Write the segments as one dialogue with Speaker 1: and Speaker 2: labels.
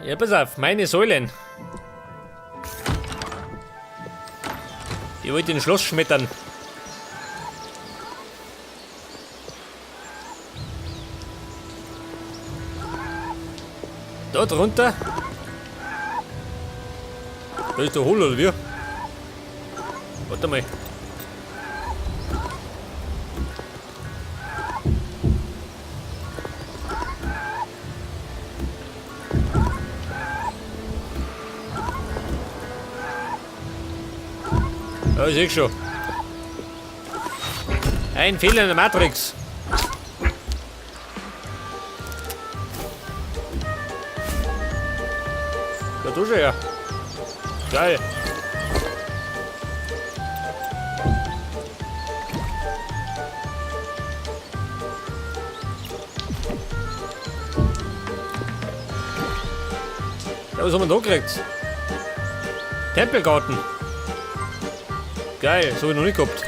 Speaker 1: Ja, pass auf, meine Säulen. Ich wollte den Schloss schmettern. Da drunter. Da ist der Hol, oder wie? Warte mal. Ja, ich seh schon. Ein Fehler in der Matrix. Da du schon ja. Geil. Ja, was haben wir da gekriegt? Tempelgarten. Geil, so hab ich noch nicht gehabt.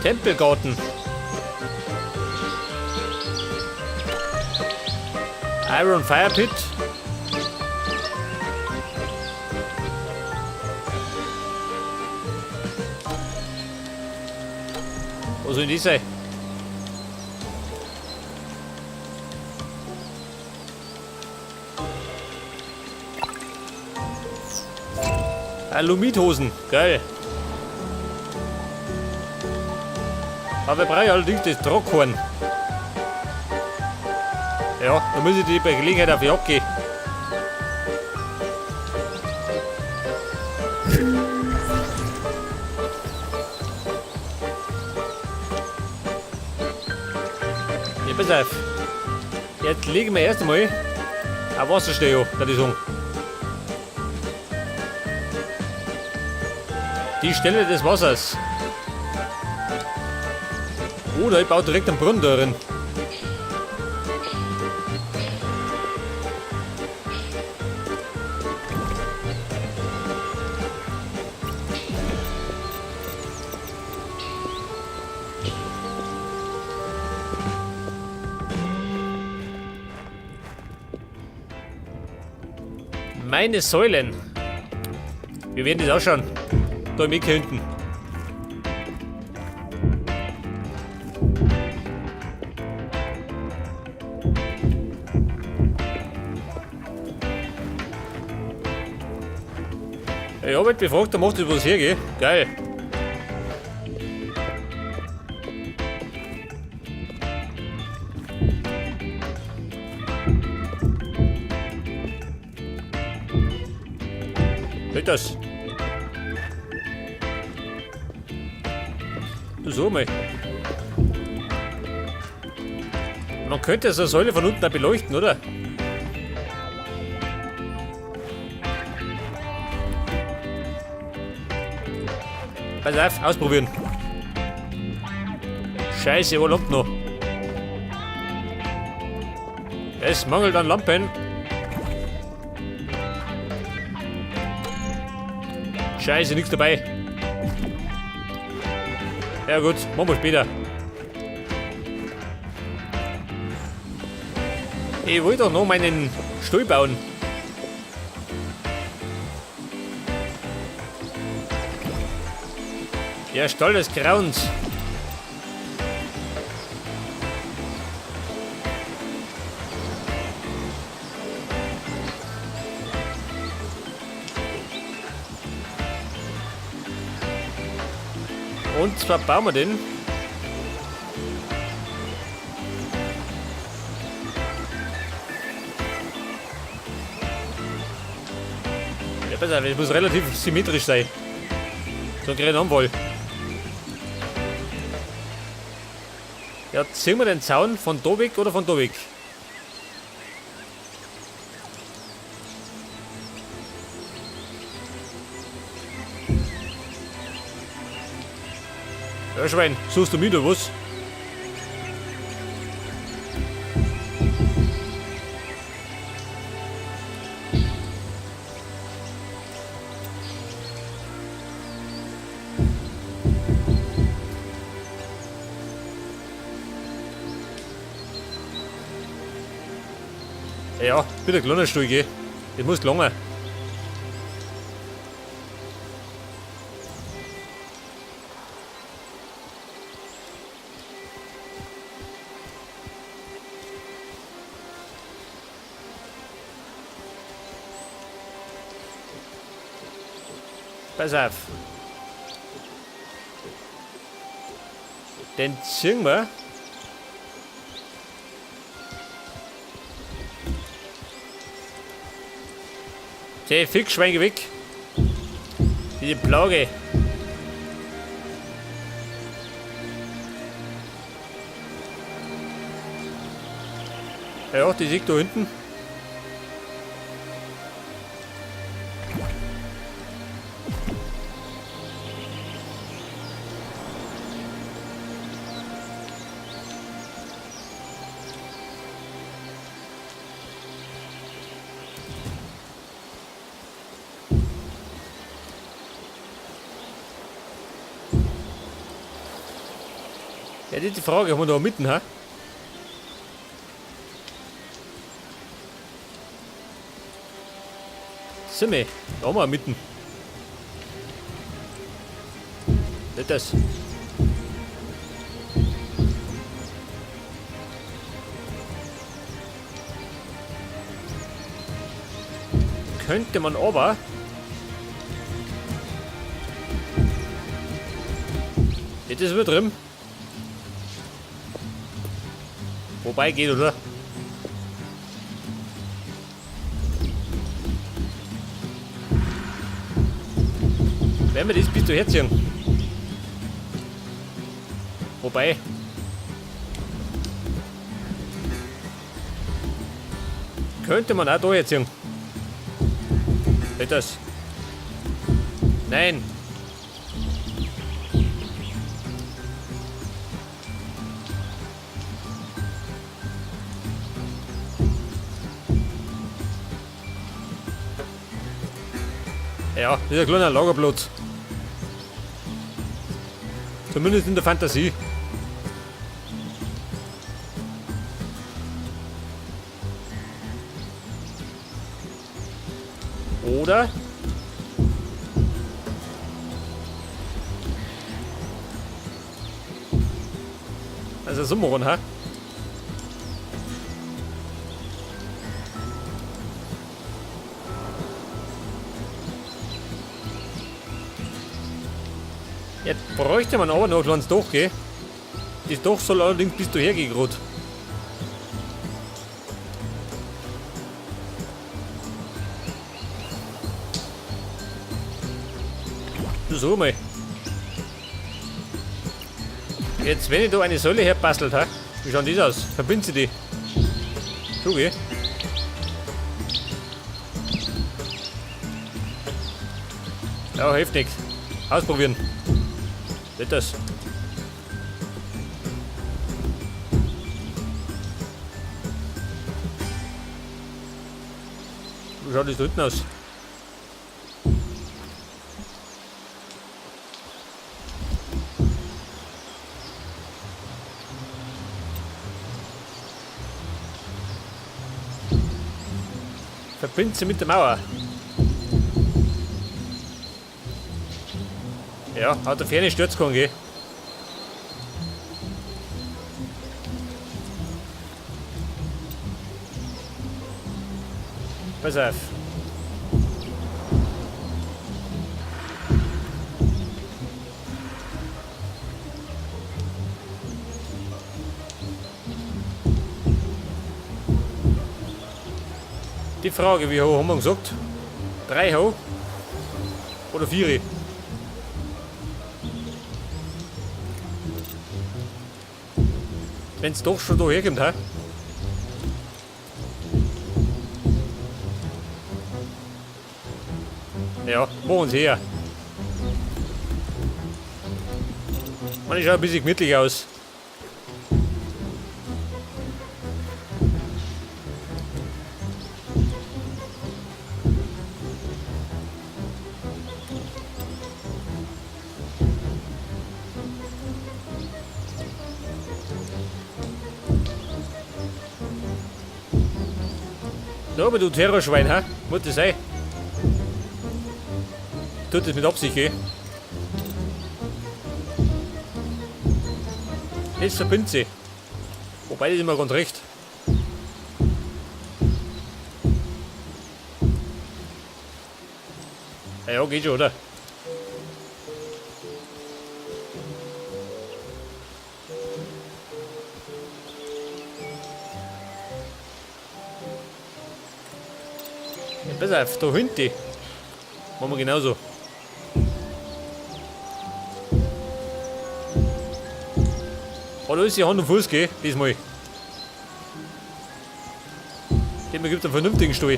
Speaker 1: Tempelgarten. Iron Fire Pit. Wo soll die sein? Alumithosen, geil. Aber ich brauche allerdings das Trockhorn. Ja, da muss ich die bei Gelegenheit auf die Jagd gehen. Ja, pass auf. Jetzt legen wir erst einmal ein Wassersteh an, würde ich sagen. Die Stelle des Wassers. Oder ich baue direkt einen Brunnen da drin. Meine Säulen. Wie werden das ausschauen? Da im Eck hinten. Ja, ich hab halt befragt, da macht das was her, gell? Geil. Geht das? Du so mal. Man könnte so eine Säule von unten auch beleuchten, oder? Pass auf, ausprobieren. Scheiße, wo lampt noch? Es mangelt an Lampen. Scheiße, nichts dabei. Ja gut, machen wir später. Ich wollte doch noch meinen Stuhl bauen. Der Stall des Grauens. Und zwar bauen wir den. Ja, pass auf, es muss relativ symmetrisch sein. So ein kleiner Anfall. Ja, ziehen wir den Zaun von da weg oder von da weg? Ja, Schwein, suchst du mich oder was? Ja, bitte kleiner Stuhl, gell? Das muss gelangen. Pass auf. Den ziehen wir. Die Fickschweine weg. Diese Plage. Ja, die liegt da hinten. Ja, das ist die Frage, haben wir da mitten, hä? Sind wir? Da haben wir mitten. Nicht das. Könnte man aber. Jetzt ist wieder drin. Wobei geht, oder? Wenn wir das bis du herziehen. Wobei. Könnte man auch da herziehen. Nicht das. Nein. Ja, das ist ein kleiner Lagerplatz. Zumindest in der Fantasie. Oder? Also so machen, ha? Jetzt bräuchte man aber noch ein kleines Dach, gell? Das Dach soll allerdings bis daher gehen grad. So mal. Jetzt, wenn ich da eine Säule herbastelt, ha? Wie schaut das aus? Verbinden Sie die. So, gell? Ja, hilft nichts. Ausprobieren. Nicht das. Wie schaut das da hinten aus? Verbindet sie mit der Mauer. Ja, hat der Ferne stürzt keinen, gell? Pass auf. Die Frage, wie hoch haben wir gesagt? 3 hoch? Oder 4? Wenn's doch schon da herkommt, hä? Ja, machen Sie her. Man, ich schaut ein bisschen gemütlich aus. Na, aber du Terrorschwein, hä? Muss das sein? Tut das mit Absicht, gell? Jetzt verbindet sie. Wobei, das ist immer ganz recht. Ja, ja, geht schon, oder? Ja, pass auf, da hinten. Machen wir genauso. Hat alles die Hand und Fuß, gell? Diesmal. Dem gibt einen vernünftigen Stuhl.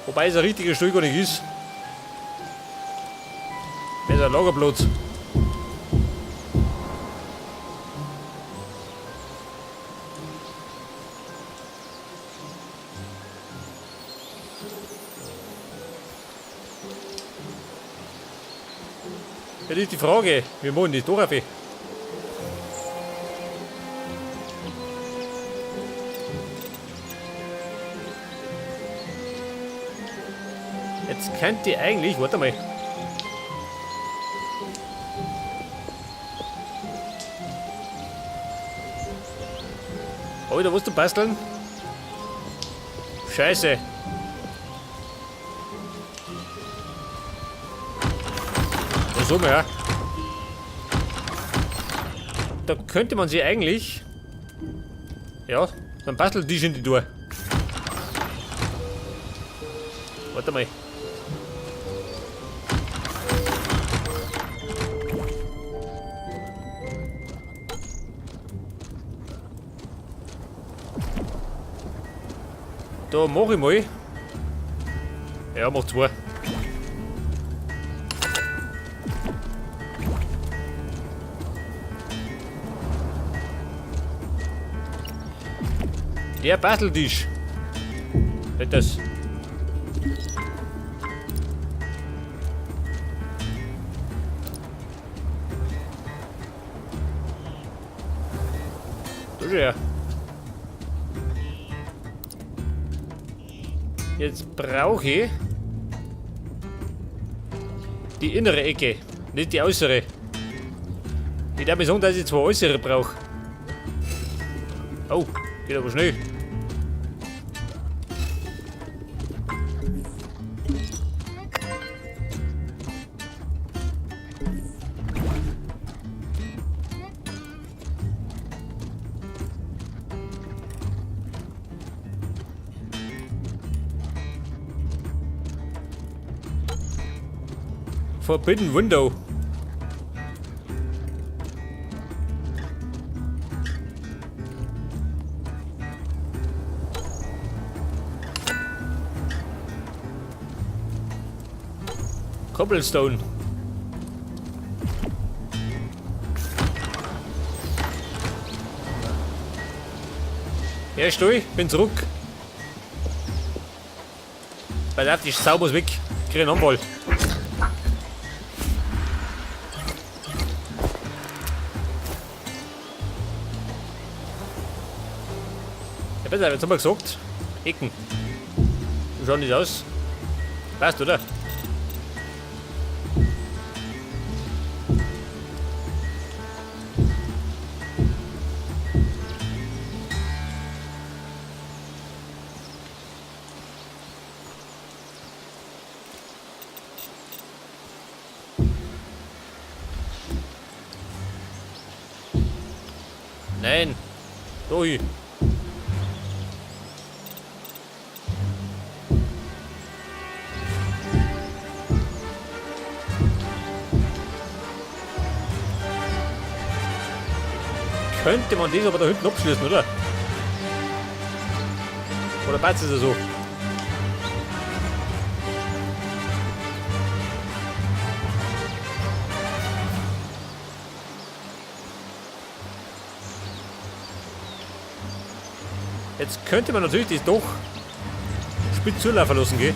Speaker 1: Wobei es ein richtiger Stuhl gar nicht ist. Das ist ein Lagerplatz. Ja, das ist die Frage. Wir machen das doch auf. Jetzt könnt ihr eigentlich, warte mal. Hab ich da was zu basteln? Scheiße. Was soll man ja? Da könnte man sich eigentlich, ja, so einen Basteltisch in die Tour. Warte mal. Da mach ich mal. Ja, mach zwei. Der Basteltisch. Nicht das. Da schau her. Jetzt brauche ich die innere Ecke, nicht die äußere. Ich darf mir sagen, dass ich zwei äußere brauche. Oh, geht aber schnell. Forbidden Window. Cobblestone. Ja, Stuhl, bin zurück. Pass auf, die Sau muss weg. Krieg einen Anfall. Ja, pass auf, jetzt haben wir gesagt, Ecken. Wie schaut das aus? Passt, oder? Nein. Da hin. Könnte man das aber da hinten abschließen, oder? Oder passt es ja so? Jetzt könnte man natürlich das doch spitz zulaufen lassen, gell?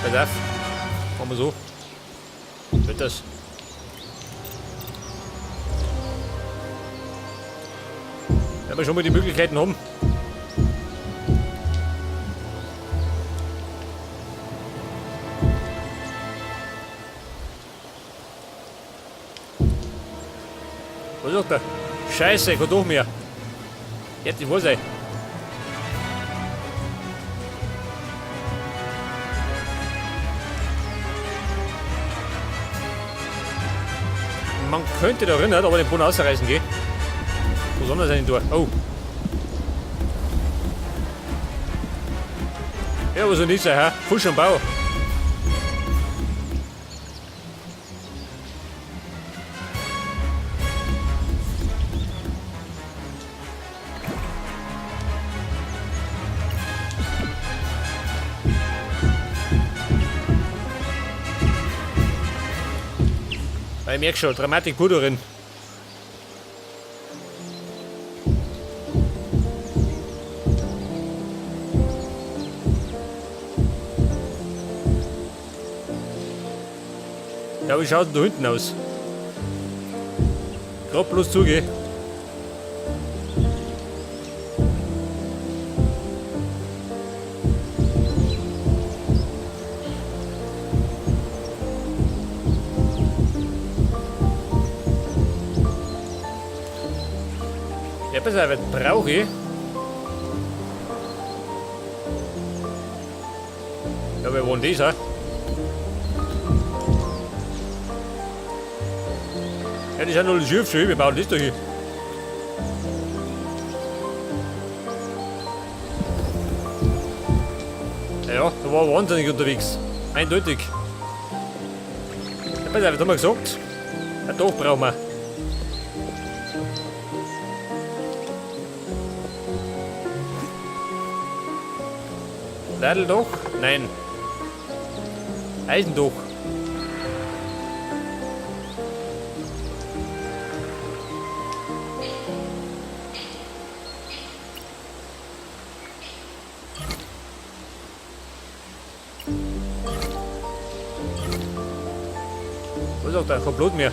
Speaker 1: Pass auf, machen wir so. Wird das? Wenn wir schon mal die Möglichkeiten haben. Was sagt er? Scheiße, ich kann doch mehr. Jetzt, ich weiß ey. Man könnte da rein, aber den Boden ausreißen gehen. Wo soll das denn durch? Oh. Ja, was soll nicht sein, hä? Fusch am Bau. Ich merke schon, Dramatik pur darin. Ja, wie schaut denn da hinten aus? Gerade bloß zugeh. Ja, pass auf, was brauche ich? Ja, wer wohnt dieser? Ja, die sind alles hübsch, wir bauen das da hier. Ja, da war wahnsinnig unterwegs. Eindeutig. Ja, pass auf, was haben wir gesagt? Ein Dach brauchen wir. Nadeldach? Nein. Eisendach. Was sagt er? Kein Blut mehr.